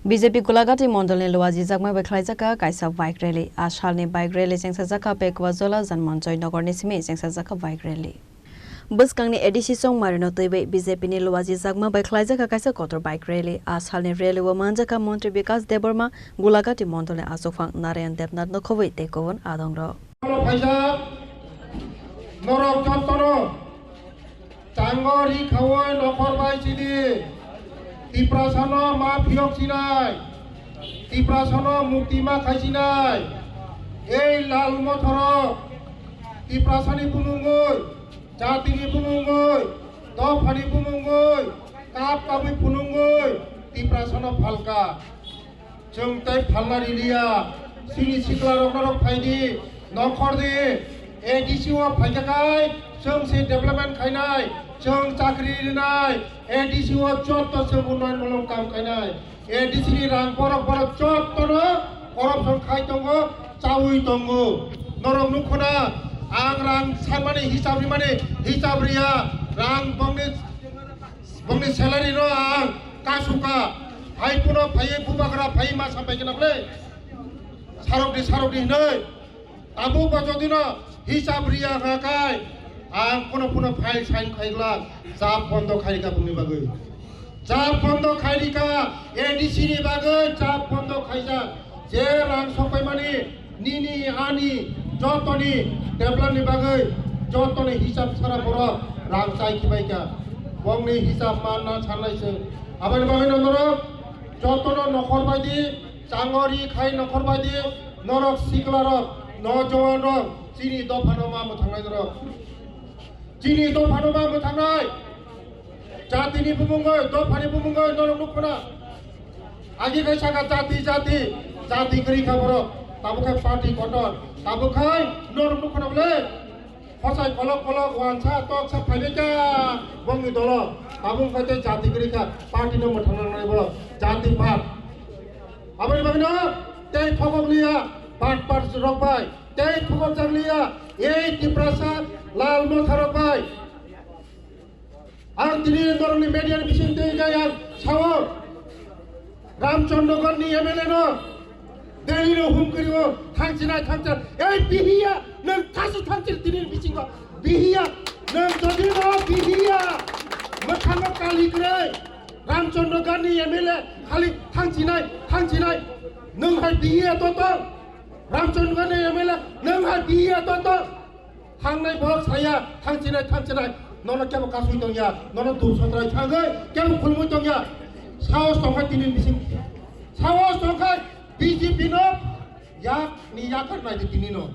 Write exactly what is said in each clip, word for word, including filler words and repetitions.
B J P Gulagati mondolni luajijakma bai khlaijak kha kaisa bike rally. A salni bike rally chengsajakha Pekwa Jola Janmanjoy Nogorni simi chengsajakha bike rally. Bwskangni A D C chongmarino twiwi B J P ni luajijakma bai khlaijak kha kaisa kotor bike rally. A salni rally o manjak kha Montri Bikas Debbarma, Gulagati mondolni achukphang Narayan Debnath nokhobwi tei kubun adongrok. Phaijak norok jottono Chango ri khaui nokhor bai chidi. Tiprasano ma phiyok sinai. Tiprasano mukti ma khai sinai. Ei lal mothorok Tiprasani bumungoi, jatini bumungoi, dophani bumungoi, kap kabui phunungoi Tiprasano phalka. Chwng tei phalna riliya, chini sikla rok norok phaidi, nokhordi, A D C o phaikha khai, chwng se development khainai, chwng chakri rinai, A D C o jotto chwng unnoyon muluk kam khainai, A D C ni rang borok borok jottono corruption khai tongo, chaui tongo. Norok nukhuna, ang rang sanmani hisab rimani hisab riya, rang bongni Bongni salary no ang kasuka. Hai kuno phaiye bubagra phaiye ma sampai kena ble. Sarok di, sarok di hinoi. Tabuk ba jodi no hisab riya kha kai. Ang kuno kuno file sign khaigla. Chap bondo khairika bongni bagwi. Chap bondo khairika. A D C ni bagwi chap bondo khaijak. Je rang sokpaimani nini ani jotoni development ni bagwi jotoni hisab sara borok rang chai khibaikha. Bongni hisab manna sannaiswk. Aboni bagwi no norok jotono nokhor baidi, changori khai nokhor baidi, norok siklarok, nojowanrok, chini dophano ma mwthangnai norok. Chini dophano ma mwthangnai. Jatini bumungoi, dophani bumungoi norok nukhuna. Agi khai saka jati, jati, jati kwrwi kha borok. Tabuk khai party kotor. Tabuk khai norok nukhuna bole. Khosai kolok kolok wansa toksa phaibai kha bongni dolo. Tabuk khai tei jati kwrwi kha party no mwthang nangnai borok. Jati phat. Aboni bagwino tei thokok liya phat phat rok bai. Tei thokok jak liya ei Tiprasa lal motha rok bai. Ang tini norokni media ni bising twi khe ang sao, Ramchandra Gandhi M L A no Delhi no hum kari o thangsinai thangsa, ei bihiya nwng thasu thangsin tini ni bisingo bihiya nwng jodi no bihiya mwkhango kali kwrwi Ramchandra Gandhi M L A khali thangsinai thangsinai nwng hai bihiya to tong Ramchandra Gandhi M L A nwng hai bihiya to tong. Thangnai borok saya, thangsinai, thangsinai. Nono kebo kasui tongya, nono dum sotrai thangwi kebo khulumui tongya. Saos tongkha tini bising. Saos tongkha B J P no yak ni yakar nai di tini no.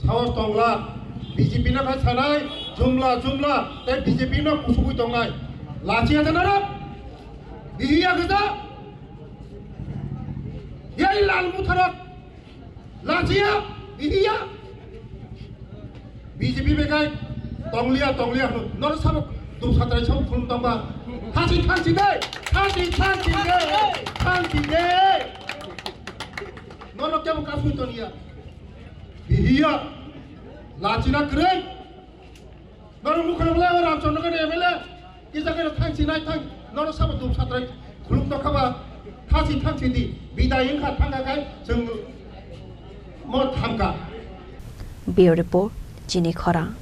Saos tongla B J P no khai sanai jumla jumla tei B J P no kusugui tongnai. Lachiya de norok. Bihiya geda. Yai lal mutharok. Lachiya, bihiya. B J P bekai tongliya, tongliya hwn. Noro sabo dum satrai sabo khulum tongba. Thasi, thasi de, thasi, thasi de, thasi de. Noro kebo kasui toniya. Bihiya. Lachina kwrwi. Norok nukha rwla o Ramchandra Gandhi M L A kisa khe thangsinai thang norok sabo dum satrai khulum tokha ba thasi thangsi di bidai wngkha thangkha khai chwng mo thamkha. Bureau Report, Chini Khorang.